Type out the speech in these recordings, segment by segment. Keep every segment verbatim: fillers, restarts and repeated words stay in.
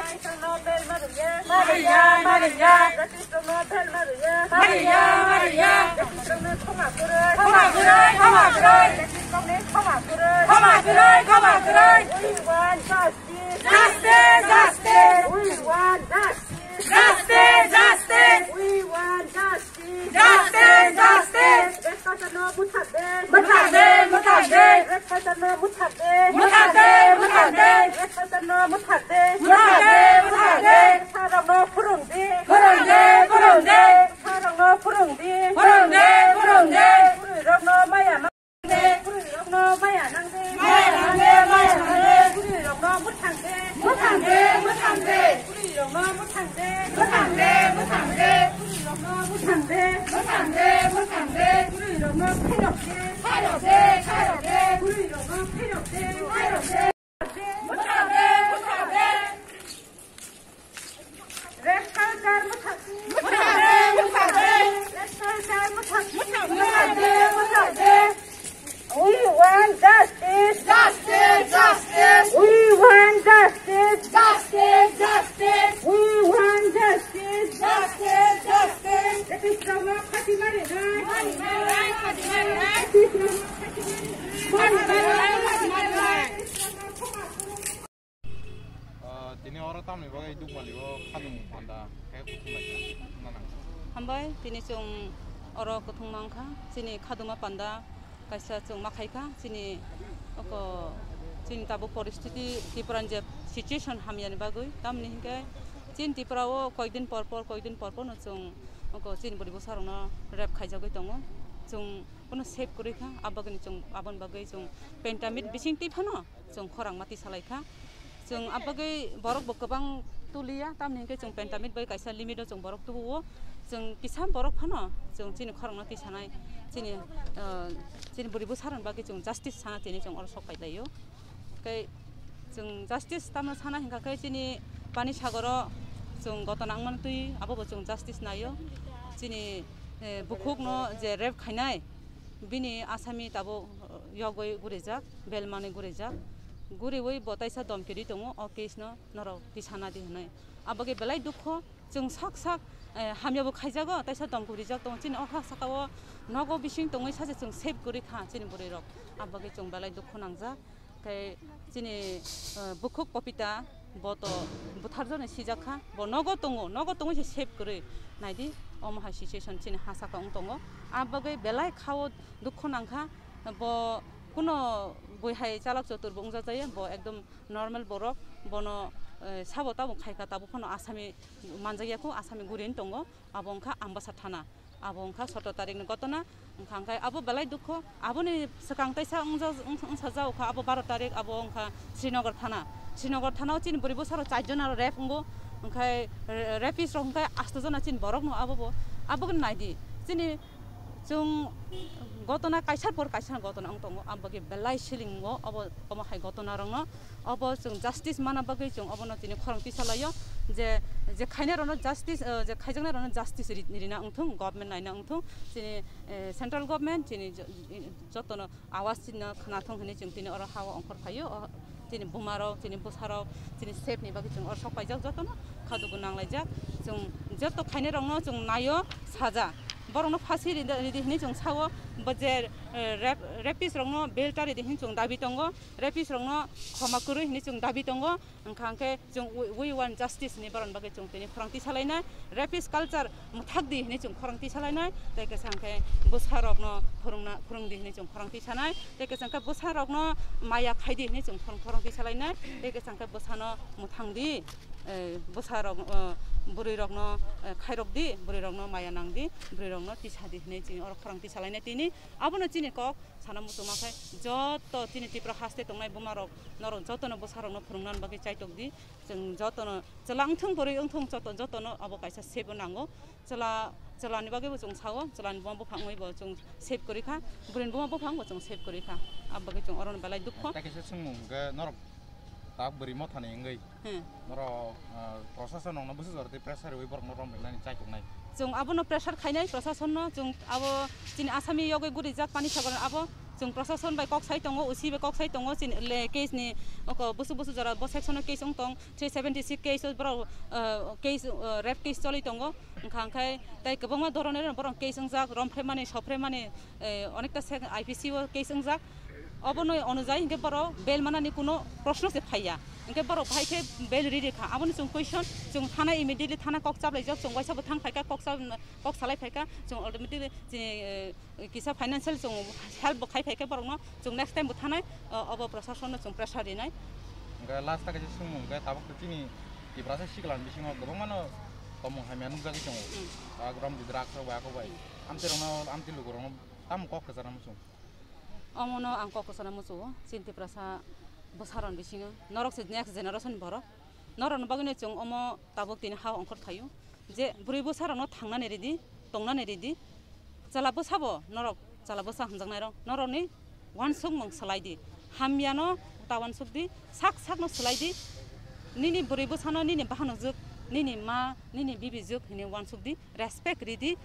Mariya, Mariya. Mariya, Mariya. Mariya, Mariya. Khoma kwrwi, khoma kwrwi, khoma kwrwi. Khoma kwrwi, khoma kwrwi. We want justice. Justice, justice. We want justice. Justice, justice. We want justice. Justice, justice. Rape culture no mwthakdi. Mwthakdi, mwthakdi. Rape culture no mwthakdi. Mwthakdi, mwthakdi. Rape culture no mwthakdi. Mwthakdi, mwthakdi. Bwsarokno phwrwngdi. Phwrwngdi, phwrwngdi. Bwsarokno phwrwngdi. Phwrwngdi, phwrwngdi. Bwrwirokno maya nangdi. Bwrwirokno maya nangdi. Maya nangdi, maya nangdi. Bwrwirokno mwthangdi. Mwthangdi, mwthangdi. Bwrwirokno mwthangdi. Mwthangdi, mwthangdi. Bwrwirokno mwthangdi. Mwthangdi, mwthangdi. Bwrwirokno khairokdi. Khairokdi, khairokdi. Bwrwirokno khairokdi. Khairokdi. Mwthangdi, mwthangdi. Rape culture mwthangdi. Mwthangdi, mwthangdi. Rape culture mwthangdi. Mwthangdi, mwthangdi. We want justice. Justice, justice. We want justice. Justice, justice. We want justice. Justice, justice. Rapistrokno phatima rinai. Phatima rinai, phatima rinai. Rapistrokno phatima rinai. Phatima rinai, phatima rinai. Ah, tini oro tamni bagwi Dukmali o khadumung panda khe kuthumlaikha, nana. Hambai, tini chwng oro kuthumma wngkha, chini khadumma panda kaisa chwng ma khaikha, chini oko chini tabuk poristiti Tripura ni je situation hamyani bagwi, tamni hinkhe chini Tripura o koikdin por por, koikdin por por no chwng oko chini bwrwi bwsa rokno rape khaijagwi tongo, chwng bono save kwrwi kha, abagwini chwng, aboni bagwi chwng pentamit bising twi phano chwng khorang ma tisa lai kha. Chwng abagwi borok bo kwbang tuliya, tamni hinkhe chwng pentamit bai kaisa limit o chwng borok tubuo. Chwng kisa borok phano chwng chini khorang no tisanai, chini, ah, chini bwrwi bwsa rokni bagwi chwng justice sana tini chwng oro sok pai laio. Tei chwng justice tamo sana hinkha khe chini Pani Sagoro chwng gotona wngmani twi abo bo chwng justice naio. Chini, eh, bukhuk no je rape khainai, bini asami tabuk yogwi gurijak, belmani gurijak. Guriwi bo taisa domki ri tongo, o case no norok tisana di hinwi. Abagwi belai dukho, chwng sak sak, eh, hamya bo khaijago, taisa domki rijak tongo. Chini o ha saka o nogo bising tongwi saje chwng save kwrwi kha chini bwrwi rok. Abagwi chwng belai dukho nangjak. Tei chini, eh, bukhuk Popita bo to butharjaknai sijak kha, bo nogo tongo, nogo tongwi se save kwrwi. Naidi, omo hai situation chini ha saka wng tongo. Abagwi belai khao dukho nangkha. Bo kuno bui hai chalak chotur bo wngjakjaya, bo ekdom normal borok, bono, eh, sabo tabuk khaikha, tabuk phano asami manjakya kho, asami gurin tongo, abo wngkha Ambasa thana, abo wngkha sotro tarikni gotona, wngkha hwnkhe abo belai dukho, aboni swkang taisa wngja-, wng-, wngsajak kha, abo baro tarik, abo wngkha Srinagar thana, Srinagar thanao chini bwrwi bwsarok char jona rape wngo, wngkha, eh, rapist rok wngkha asto jona chini borokno, abo bo, abo naidi, chini Chwng gotona kaisa por kaisa gotona wng tongo, aboni bagwi belai silingo obo, omo hai gotona rokno. Obo chwng justice mana bagwi chwng obono tini khorang tisalaio je, je khainai rokno justice, eh, je khaijaknai rokno justice ri-, rina wngthung, government naina wngthung, chini, eh, central government chini jo-, jotono awas chini khwnathung hinwi chwng tini oro ha-o ongkhor phaio. O Chini buma rok, chini bwsa rok, chini save ni bagwi chwng oro sok paijak, jotono khadugo nang laijak. Chwng joto khainai rokno chwng naio, saja. Borokno phasi rida-, ridi hinwi chwng sao, bo je, eh, rap-, rapist rokno bail ta ridi hinwi chwng dabi tongo, rapist rokno khoma kwrwi hinwi chwng dabi tongo. Wngkha hwnkhe chwng we, we want justice hinwi borokni bagwi chwng tini khorang tisalainai, rapist culture mwthak di hinwi chwng khorang tisalainai, tei kisa hwnkhe bwsa rokno phwrwngna, phwrwng di hinwi chwng khorang tisanai, tei kisa hwnkhe bwsa rokno maya khai di hinwi chwng khorang, khorang tisalainai, tei kisa hwnkhe bwsano mwthang di, eh, bwsa rok, eh, bwrwi rokno, eh, khairok di, bwrwi rokno maya nang di, bwrwi rokno tisa di hinwi chwng oro khorang tisalainai tini. Abono chini kok sana muchungma khe joto chini Tripura haste tongnai buma rok, norok jotono bwsa rokno phwrwngna bagwi chaitok di, chwng jotono chwla wngthung bwrwi wngthung joto, jotono abo kaisa save o nango. Chwla, chwlani bagwi bo chwng sao, chwlani buma buphang wi bo chwng save kwrwi kha, bwrwini buma buphang bo chwng save kwrwi kha. Abo bagwi chwng oro belai dukho. Tei kaisa swngmung hwnkhe norok Tak bwrwi mothani wngwi Hmm. norok, ah, prosason rokno bwsajora tei pressure rwui borokno romrwnani chaituknai. Chwng abono pressure khainai prosasonno, chwng abo chini Asami yogwi gurijak pani sagar abo chwng prosason bai kok sai tongo, O C bai kok sai tongo, chini le case ni oko busu busu jora bo section o case wng tong, three seventy six case o borok, ah, case, ah, rape case choli tongo, wngkha hwnkhe tei kwbangma doronor borok case wngjak, romphre mani, sophre mani, eh, onekta sek-, I P C o case wngjak. Obono onujai hinkhe borok bail manani kuno proshno se phaiya. Hinkhe borok bahai khe bail riri kha. Aboni chwng question, chwng thana immediately thana kok chaplaijak, chwng waisa bo thang phaikha, kok cha-, kok salai phaikha, chwng automatically chini, eh, kisa financial chwng help bo khai phaikha borokno, chwng next time bo thanai, eh, obo prosasonno chwng pressure rinai. Hinkhe last ta kaisa swngmung, hinkhe tabuk to chini Tiprasa sikla ni bisingo kwbangmano tongmung hamya nukjagwi tongo. Hmm. Ag rom di drugs rok bai ako bai. Hmm. Amtwi rokno, amtwi lukurokno tamo kok kwchana muchung? Omono ang kok kwchana muchungo, chini Tiprasa bwsarokni bisingo. Norok se next generation ni borok. Norokni bagwino chwng omo tabuk tini ha ongkhor phaio. Je bwrwi bwsarokno thangnani ridi, tongnani ridi. Chwla bwsabo norok chwla bwsa hwnjaknairok. Norokni uansukmung swlai di. Hamyano ta uansuk di, sak sakno swlai di. Nini bwrwi bwsano nini bahanojwk, nini ma, nini bibijwk hinwi uansuk di. Respect ridi.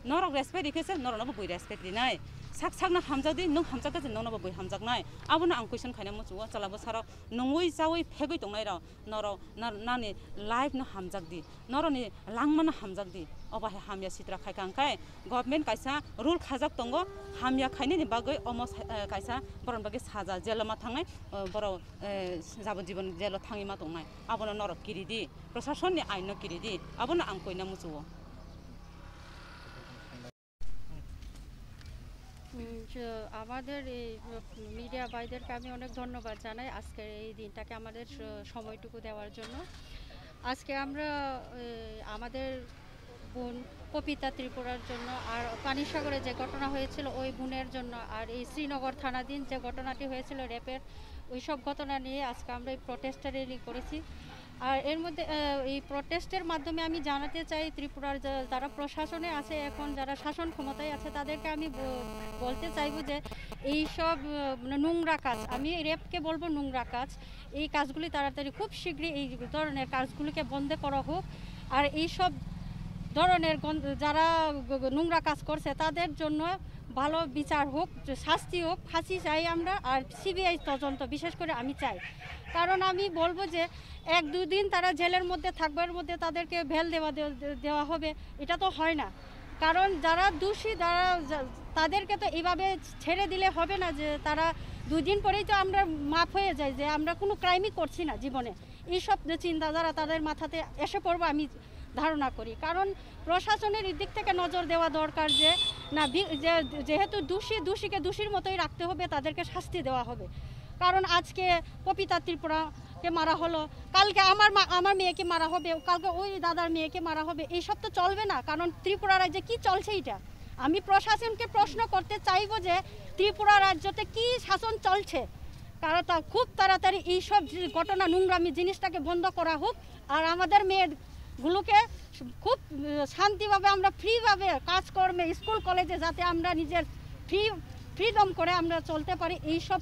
Norok respect rikhe se norokno bo bui respect rinai. Sak sakno hamjak di, nwng hamjak khe se nokno bo bui hamjaknai. Abono ang question khaina muchungo, chwla bwsarok nungwi chawi phegwi tongnairok, norok na-, nani life no hamjak di, norokni langmano hamjak di. Obo hai hamya sitra khaikha hwnkhe government kaisa rule khajak tongo, hamya khainani bagwi omo sa-, eh, kaisa borokni bagwi saja, jelo ma thangnai, eh, borok, eh, jabon jibon jelo thangwi ma tongnai. Abono norok kiri di, prosasonni aino kiri di, abono ang koina muchungo. উম, চ-, আমাদের এই মিডিয়া ভাইদেরকে আমি অনেক ধন্যবাদ জানাই আজকের এই দিনটাকে আমাদের স-, সময়টুকু দেওয়ার জন্য। আজকে আমরা, এ, আমাদের বোন কবিতা ত্রিপুরার জন্য আর পানিসাগরে যে ঘটনা হয়েছিল ওই বোনের জন্য, আর এই শ্রীনগর থানাধীন যে ঘটনাটি হয়েছিল রেপের, ওই সব ঘটনা নিয়ে আজকে আমরা এই প্রোটেস্টটা র্যালি করেছি। আর এর মধ্যে, আহ, এই প্রোটেস্টের মাধ্যমে আমি জানাতে চাই ত্রিপুরার যা-, যারা প্রশাসনে আছে, এখন যারা শাসন ক্ষমতায় আছে, তাদেরকে আমি ব-, বলতে চাইবো যে এই সব, আহ, মানে নোংরা কাজ, আমি রেপকে বলবো নোংরা কাজ, এই কাজগুলি তাড়াতাড়ি খুব শীঘ্রই এই ধরনের কাজগুলিকে বন্ধ করা হোক। আর এই সব ধরনের গন-, যারা গ-, গ-, নোংরা কাজ করছে তাদের জন্য ভালো বিচার হোক, যে শাস্তি হোক, ফাঁসি চাই আমরা, আর সিবিআই তদন্ত বিশেষ করে আমি চাই। কারণ আমি বলবো যে এক দুদিন তারা জেলের মধ্যে থাকবে, এর মধ্যে তাদেরকে বেল দেওয়া দে-, দে-, দেওয়া হবে, এটা তো হয় না। কারণ যারা দোষী, যারা যা-, তাদেরকে তো এইভাবে ছেড়ে দিলে হবে না যে তারা দুই দিন পরেই তো আমরা মাফ হয়ে যাই যে আমরা কোনো ক্রাইমই করছি না জীবনে। এইসব যে চিন্তাধারা তাদের মাথাতে এসে পড়বো আমি ধারণা করি। কারণ প্রশাসনের এই দিক থেকে নজর দেওয়া দরকার যে না, বি-, যে, যেহেতু দোষী, দোষীকে দোষীর মতোই রাখতে হবে, তাদেরকে শাস্তি দেওয়া হবে। কারণ আজকে কবিতা ত্রিপুরাকে মারা হলো, কালকে আমার মা-, আমার মেয়েকে মারা হবে, কালকে ওই দাদার মেয়েকে মারা হবে, এইসব তো চলবে না। কারণ ত্রিপুরা রাজ্যে কি চলছে এটা? আমি প্রশাসনকে প্রশ্ন করতে চাইবো যে ত্রিপুরা রাজ্যতে কি শাসন চলছে? কারণ তা খুব তাড়াতাড়ি এইসব যে ঘটনা, নোংরামি জিনিসটাকে বন্ধ করা হোক। আর আমাদের মেয়েগুলোকে খুব, আহ, শান্তিভাবে আমরা ফ্রিভাবে কাজকর্মে, স্কুল কলেজে যাতে আমরা নিজের ফ্রি, ফ্রিডম করে আমরা চলতে পারি, এইসব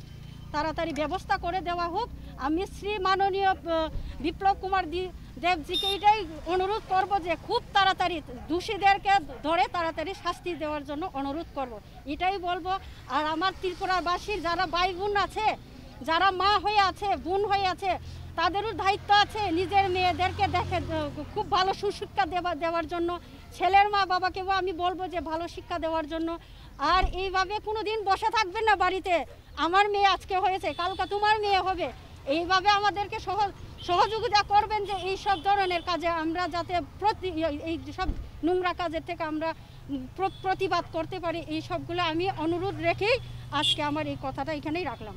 তাড়াতাড়ি ব্যবস্থা করে দেওয়া হোক। আমি শ্রী মাননীয়, আহ, বিপ্লব কুমার দি-, দেবজিকে এটাই অনুরোধ করব যে খুব তাড়াতাড়ি দোষীদেরকে ধরে তাড়াতাড়ি শাস্তি দেওয়ার জন্য অনুরোধ করব, এটাই বলবো। আর আমার ত্রিপুরাবাসীর যারা ভাই বোন আছে, যারা মা হয়ে আছে, বোন হয়ে আছে, তাদেরও দায়িত্ব আছে নিজের মেয়েদেরকে দেখে, আহ, খুব ভালো সুশিক্ষা দেওয়া, দেওয়ার জন্য। ছেলের মা বাবাকেও আমি বলবো যে ভালো শিক্ষা দেওয়ার জন্য। আর এইভাবে কোনো দিন বসে থাকবেন না বাড়িতে, আমার মেয়ে আজকে হয়েছে, কালকে তোমার মেয়ে হবে, এইভাবে আমাদেরকে সহ-, সহযোগিতা করবেন যে এই সব ধরনের কাজে আমরা যাতে প্রতি-, এই, এই সব নোংরা কাজের থেকে আমরা প্র-, প্রতিবাদ করতে পারি। এই সবগুলো আমি অনুরোধ রেখেই আজকে আমার এই কথাটা এখানেই রাখলাম।